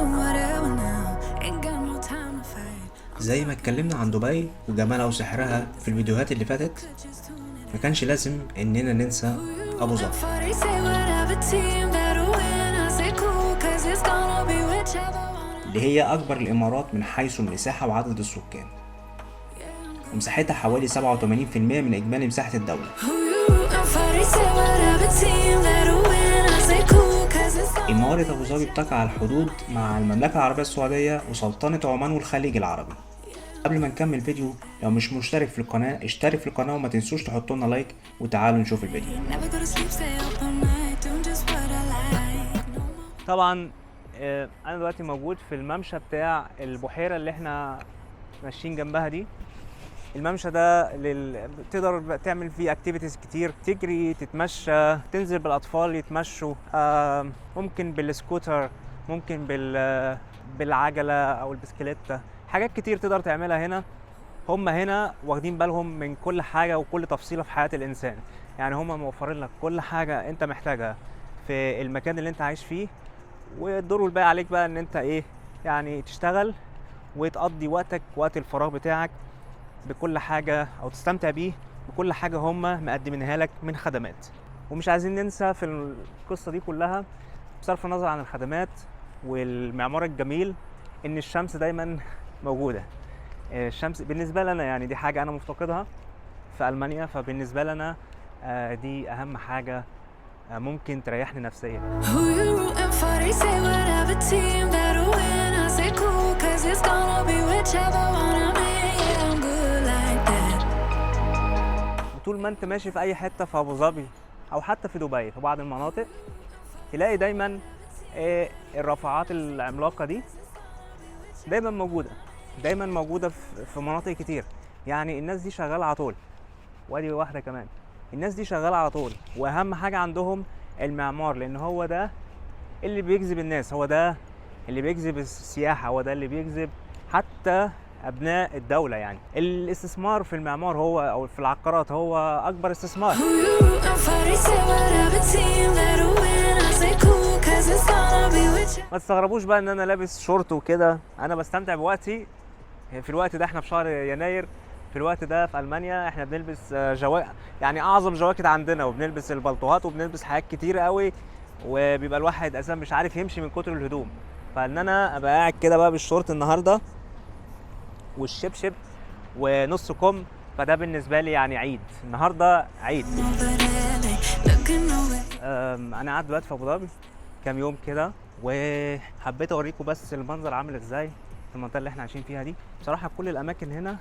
Doing whatever now. Ain't got no time to fight. زي ما اتكلمنا عن دبي وجمالها وسحرها في الفيديوهات اللي فاتت، Just tune it ما كانش لازم اننا ننسى ابو ظبي. For they say whatever team that'll win. I say cool, 'cause it's gonna be whichever one. اللي هي اكبر الامارات من حيث المساحة وعدد السكان، ومساحتها حوالي 87% من اجمالي مساحة الدولة. Who you rooting for? They say whatever team that'll win. I say cool, 'cause it's gonna إمارة أبو ظبي بتقع على الحدود مع المملكة العربية السعودية وسلطنة عمان والخليج العربي. قبل ما نكمل فيديو، لو مش مشترك في القناة اشترك في القناة وما تنسوش تحطوا لنا like، وتعالوا نشوف الفيديو. Never go to sleep, stay up all night, doing just what I like. No more. طبعا انا دلوقتي موجود في الممشى بتاع البحيرة اللي احنا ماشيين جنبها دي. الممشى ده تقدر بقى تعمل فيه activities كتير، تجري، تتمشى، تنزل بالاطفال يتمشوا، ممكن بالسكوتر، ممكن بالعجله او البسكليتة، حاجات كتير تقدر تعملها هنا. هم هنا واخدين بالهم من كل حاجة وكل تفصيله في حياة الانسان، يعني هم موفرين لك كل حاجة انت محتاجها في المكان اللي انت عايش فيه، والدور الباقي عليك بقى ان انت ايه يعني تشتغل وتقضي وقتك، وقت الفراغ بتاعك بكل حاجة او تستمتع بيه بكل حاجة هم مقدمينها لك من خدمات. ومش عايزين ننسى في القصة دي كلها، بصرف النظر عن الخدمات والمعمار الجميل، ان الشمس دايما موجودة. الشمس بالنسبة لنا يعني دي حاجة انا مفتقدها في المانيا، فبالنسبة لنا دي اهم حاجة ممكن تريحني نفسيا. Who you rooting for? They say whatever team that'll win. I say cool, 'cause it's gonna be whichever one I'm in. Yeah, I'm good like that. وطول ما انت ماشي في اي حتة في ابو ظبي او حتى في دبي في بعض المناطق، تلاقي دايما الرافعات العملاقة دي دايما موجوده، دايما موجودة في مناطق كتير. يعني الناس دي شغالة على طول، وادي واحدة كمان. الناس دي شغالة على طول، واهم حاجة عندهم المعمار، لان هو ده اللي بيجذب الناس، هو ده اللي بيجذب السياحه، هو ده اللي بيجذب حتى ابناء الدوله. يعني الاستثمار في المعمار هو او في العقارات هو اكبر استثمار. Who you rooting for? They say whatever team that'll win. I say cool, 'cause it's gonna be whichever. ما تستغربوش بقى ان انا لابس شورت وكده، انا بستمتع بوقتي في الوقت ده. احنا في شهر يناير، في الوقت ده في المانيا احنا بنلبس يعني اعظم جواكت عندنا، وبنلبس البلطوهات وبنلبس حاجات كتير قوي، وبيبقى الواحد اساسا مش عارف يمشي من كتر الهدوم. فان انا ابقى قاعد كده بقى بالشورت النهارده والشبشب ونص كم، فده بالنسبة لي يعني عيد النهارده، عيد. Over there, they looking over. انا قاعد دلوقتي في ابو ظبي كام يوم كده، وحبيت اوريكم بس المنظر عامل ازاي في المنطقة اللي احنا عايشين فيها دي. بصراحة كل الاماكن هنا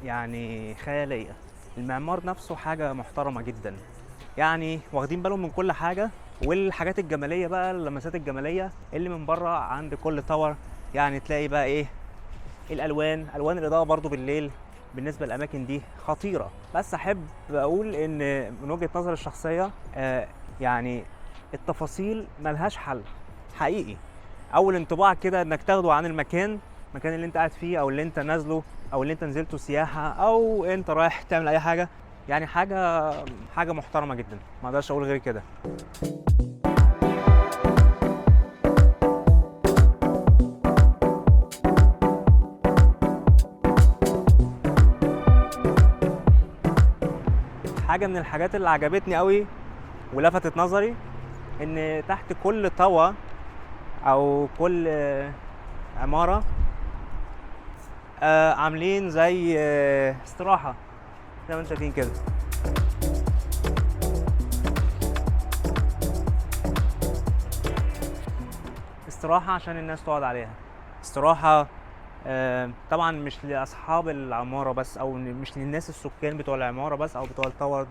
يعني خياليه، المعمار نفسه حاجة محترمه جدا، يعني واخدين بالهم من كل حاجه، والحاجات الجمالية بقى، اللمسات الجمالية اللي من بره عند كل tower، يعني تلاقي بقى ايه الالوان، الوان الاضاءة برضو بالليل بالنسبة للاماكن دي خطيره. بس احب اقول ان من وجهه نظري الشخصية يعني التفاصيل ملهاش حل حقيقي. اول انطباع كده انك تاخده عن المكان، المكان اللي انت قاعد فيه او اللي انت نازله او اللي انت نزلته سياحة او انت رايح تعمل اي حاجه، يعني حاجة محترمه جدا، ما اقدرش اقول غير كده. حاجة من الحاجات اللي عجبتني قوي ولفتت نظري ان تحت كل tower او كل عمارة عاملين زي استراحة زي ما انتم شايفين كده. استراحة عشان الناس تقعد عليها، استراحة طبعا مش لاصحاب العمارة بس، او مش للناس السكان بتوع العمارة بس او بتوع ال tower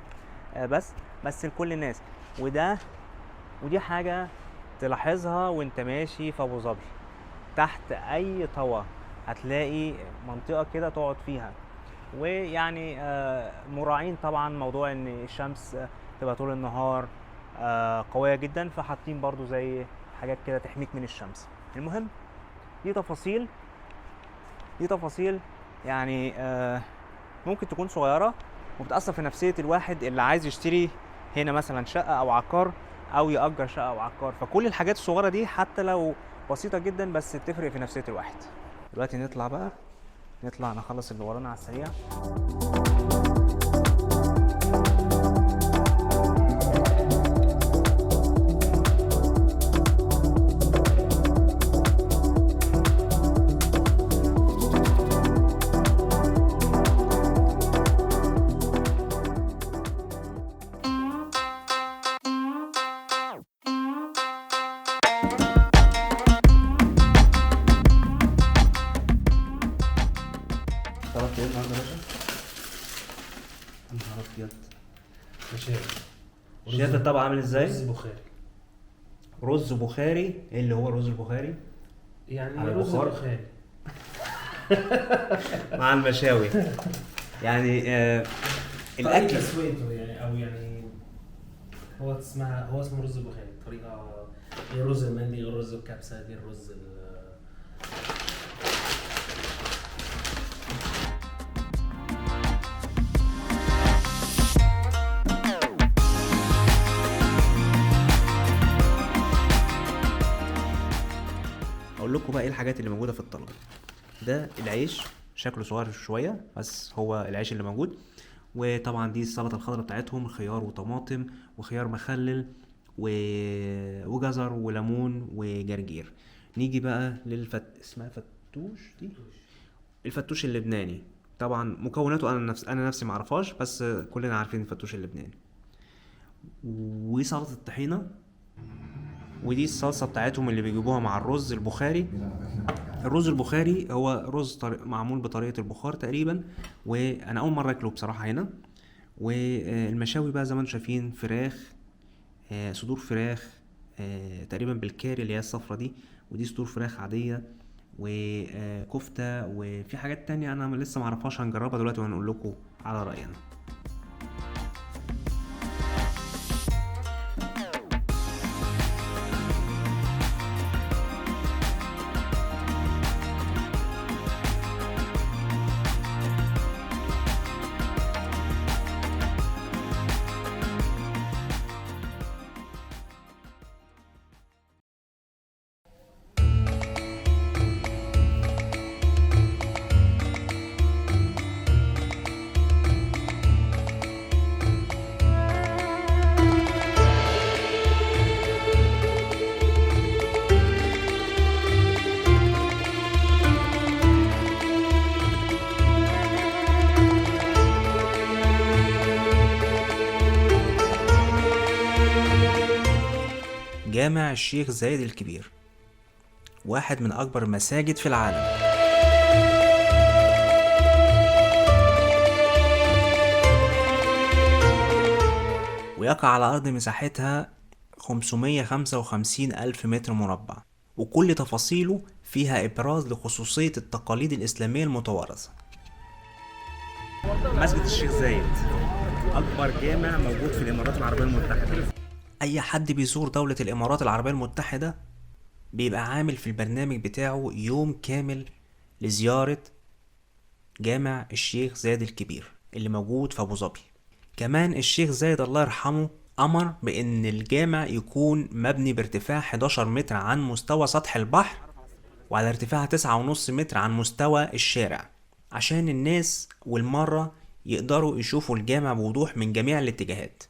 بس لكل الناس. ودي حاجة تلاحظها وانت ماشي في ابو ظبي، تحت اي tower هتلاقي منطقة كده تقعد فيها، ويعني مراعين طبعا موضوع ان الشمس تبقى طول النهار قوية جدا، فحاطين برضو زي حاجات كده تحميك من الشمس. المهم دي تفاصيل يعني ممكن تكون صغيرة وبتأثر في نفسية الواحد اللي عايز يشتري هنا مثلا شقة أو عقار، أو يأجر شقة أو عقار. فكل الحاجات الصغيرة دي حتى لو بسيطة جدا بس بتفرق في نفسية الواحد. دلوقتي نطلع بقى، نطلع نخلص اللي ورانا على السريع. طلبت ايه النهارده يا باشا؟ يا نهار ابيض. مشاوي. شايف الطبق عامل ازاي؟ رز بخاري. رز بخاري، ايه اللي هو الرز البخاري؟ يعني على رز البخار؟ بخاري مع المشاوي. يعني الاكل طريقة تسويته يعني، او يعني هو اسمها، هو اسمه رز بخاري، طريقة غير رز المندي، غير رز الكبسة، غير رز اقول لكم بقى ايه الحاجات اللي موجودة في الطلب ده. العيش شكله صغير شوية بس هو العيش اللي موجود، وطبعا دي السلطة الخضراء بتاعتهم، خيار وطماطم وخيار مخلل وجزر وليمون وجرجير. نيجي بقى اسمها فتوش، دي الفتوش اللبناني. طبعا مكوناته انا نفسي معرفهاش، بس كلنا عارفين الفتوش اللبناني. وسلطة الطحينه، ودي الصلصه بتاعتهم اللي بيجيبوها مع الرز البخاري. الرز البخاري هو رز معمول بطريقة البخار تقريبا، وانا اول مرة اكله بصراحة هنا. والمشاوي بقى زي ما انتم شايفين، فراخ، صدور فراخ، تقريبا بالكاري اللي هي الصفرة دي، ودي صدور فراخ عادية، وكفته، وفي حاجات تانية انا لسه معرفهاش، هنجربها دلوقتي وهنقول لكم على راينا. جامع الشيخ زايد الكبير، واحد من أكبر المساجد في العالم. ويقع على أرض مساحتها 555 ألف متر مربع، وكل تفاصيله فيها إبراز لخصوصية التقاليد الإسلامية المتوارثة. مسجد الشيخ زايد أكبر جامع موجود في الإمارات العربية المتحدة. أي حد بيزور دولة الإمارات العربية المتحدة بيبقى عامل في البرنامج بتاعه يوم كامل لزيارة جامع الشيخ زايد الكبير اللي موجود في أبو ظبي. كمان الشيخ زايد الله يرحمه أمر بأن الجامع يكون مبني بارتفاع 11 متر عن مستوى سطح البحر، وعلى ارتفاع 9.5 متر عن مستوى الشارع، عشان الناس والمرة يقدروا يشوفوا الجامع بوضوح من جميع الاتجاهات.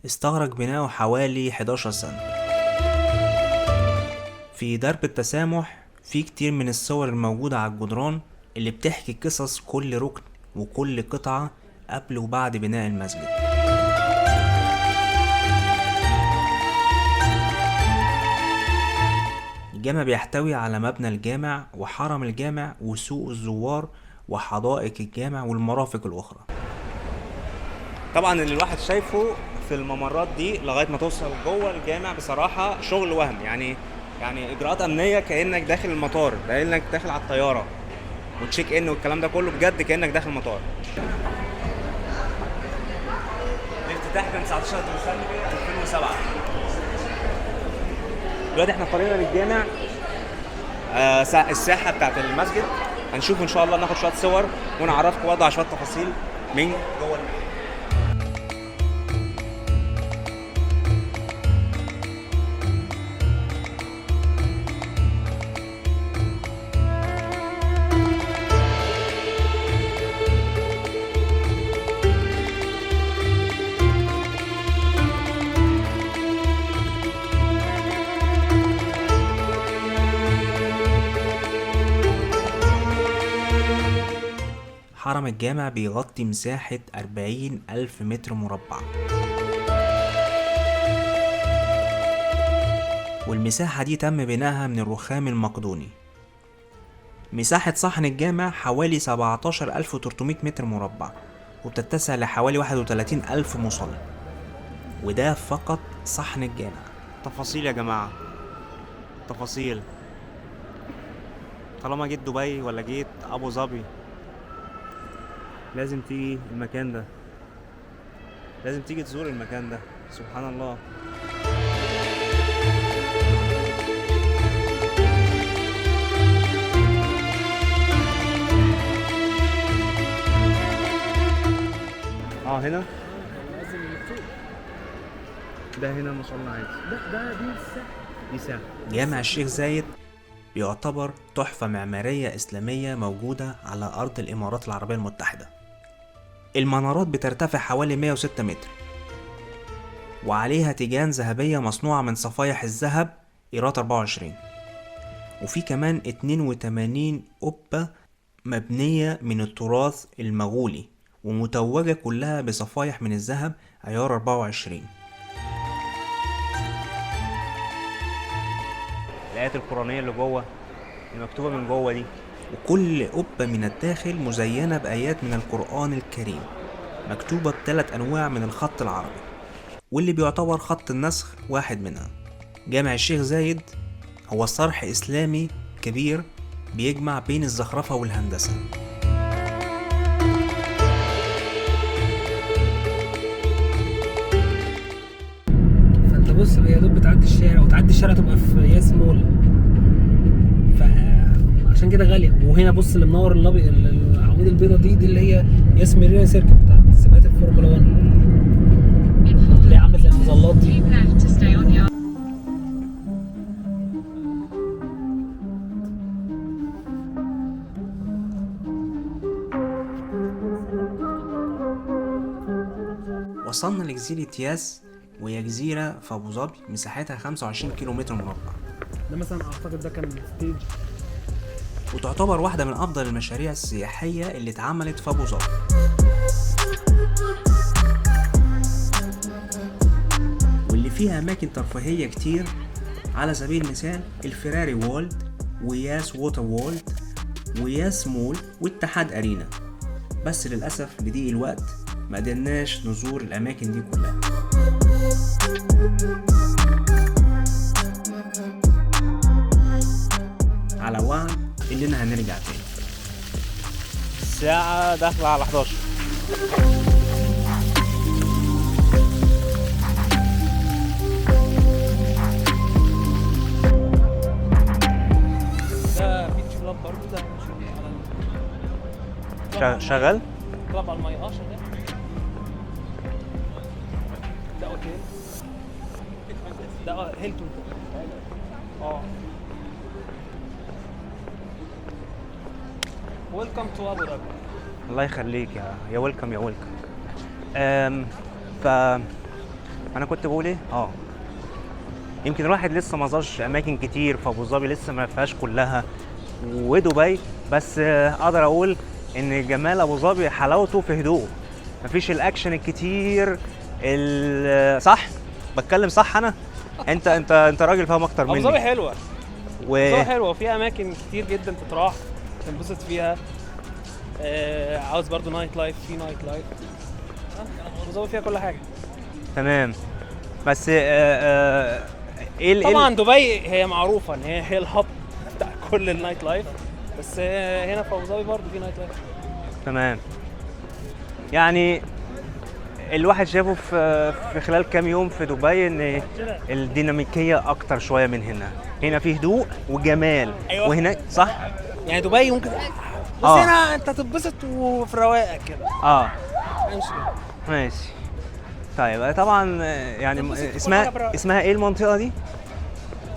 استغرق بناؤه حوالي 11 سنة. في درب التسامح في كتير من الصور الموجودة على الجدران اللي بتحكي قصص كل ركن وكل قطعة قبل وبعد بناء المسجد. الجامع بيحتوي على مبنى الجامع وحرم الجامع وسوق الزوار وحدائق الجامع والمرافق الأخرى. طبعا اللي الواحد شايفه في الممرات دي لغاية ما توصل جوه الجامع بصراحة شغل وهم، يعني إجراءات أمنية كأنك داخل المطار، كأنك داخل على الطيارة وتشيك إن والكلام ده كله، بجد كأنك داخل المطار. الافتتاح كان 19 ديسمبر 2007. دلوقتي احنا في طريقنا للجامع، الساحة بتاعت المسجد. هنشوف إن شاء الله، ناخد شوية صور ونعرفكم برضه على شوية تفاصيل من جوه المسجد. حرم الجامع بيغطي مساحة 40,000 متر مربع، والمساحة دي تم بنائها من الرخام المقدوني. مساحة صحن الجامع حوالي 17,300 متر مربع، وبتتسع لحوالي 31,000 مصلي، وده فقط صحن الجامع. تفاصيل يا جماعة، تفاصيل. طالما جيت دبي ولا جيت أبو ظبي لازم تيجي المكان ده، لازم تيجي تزور المكان ده. سبحان الله. هنا ده هنا مصلى عادي. ده دي الساحة، دي ساحة. جامع الشيخ زايد بيعتبر تحفة معمارية إسلامية موجودة على أرض الإمارات العربية المتحدة. المنارات بترتفع حوالي 106 متر، وعليها تيجان ذهبية مصنوعة من صفايح الذهب إيرات 24، وفي كمان 82 قبة مبنية من التراث المغولي ومتوجة كلها بصفايح من الذهب عيار 24. الآيات القرآنية اللي جوه المكتوبة من جوه دي، وكل قبة من الداخل مزينة بآيات من القرآن الكريم مكتوبة بثلاث أنواع من الخط العربي، واللي بيعتبر خط النسخ واحد منها. جامع الشيخ زايد هو صرح إسلامي كبير بيجمع بين الزخرفة والهندسة. فانت بص يا دوب بتعدي الشارع، وتعدي الشارع تبقى في ياس مول، فعشان كده غالية. وهنا بص اللي منور العواميد البيضة دي اللي هي ياس مارينا circuit بتاعت سباقات الفورمولا 1، اللي هي عامله زي المظلات دي. وصلنا لجزيرة ياس، وهي جزيرة في أبو ظبي مساحتها 25 كيلو متر مربع. ده مثلا أعتقد ده كان stage، وتعتبر واحدة من أفضل المشاريع السياحية اللي اتعملت في أبو ظبي. واللي فيها أماكن ترفيهية كتير، على سبيل المثال الفيراري وورلد وياس ووتر وورلد وياس مول واتحاد أرينا. بس للأسف لضيق الوقت ما قدرناش نزور الأماكن دي كلها. على وعد إننا هنرجع تاني. الساعة داخلة على 11. ده beach club برضه، ده على شغال؟ club على المية. شغال. ده اوتيل، ده هيلتون. Welcome to ابو ظبي. الله يخليك يا welcome يا welcome. ف انا كنت بقول ايه؟ يمكن الواحد لسه ما زارش اماكن كتير في ابو ظبي، لسه ما فيهاش كلها ودبي، بس اقدر اقول ان جمال ابو ظبي حلاوته في هدوءه، مفيش الاكشن الكتير. صح؟ بتكلم صح انا؟ انت انت انت راجل فاهم اكتر مني. ابو ظبي حلوة. ابو ظبي حلوة وفيها اماكن كتير جدا تتراح تنبسط فيها. عاوز برضو night life، في night life. ابو ظبي فيها كل حاجة. تمام. بس ايه طبعا دبي هي معروفة ان هي ال hub بتاع كل ال night life، بس هنا في ابو ظبي برضو في night life. تمام. يعني الواحد شافه في خلال كام يوم في دبي ان الديناميكيه اكتر شوية من هنا. هنا فيه هدوء وجمال. أيوة. وهناك صح؟ يعني دبي ممكن بس هنا انت تتبسط وفي رواقك كده. ماشي. طيب طبعا يعني اسمها ايه المنطقة دي؟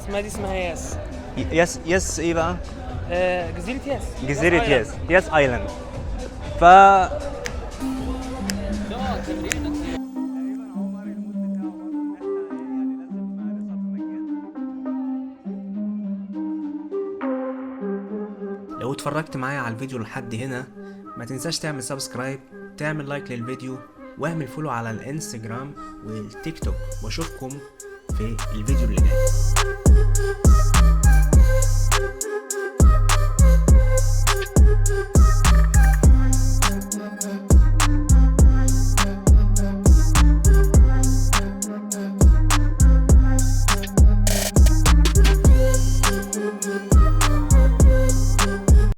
اسمها ياس. ياس ياس ايه بقى؟ جزيرة ياس. جزيرة ياس، ياس island. ف لو اتفرجت معايا على الفيديو لحد هنا ما تنساش تعمل subscribe، تعمل like للفيديو، واعمل follow على الانستجرام والتيك توك، واشوفكم في الفيديو اللي جاي.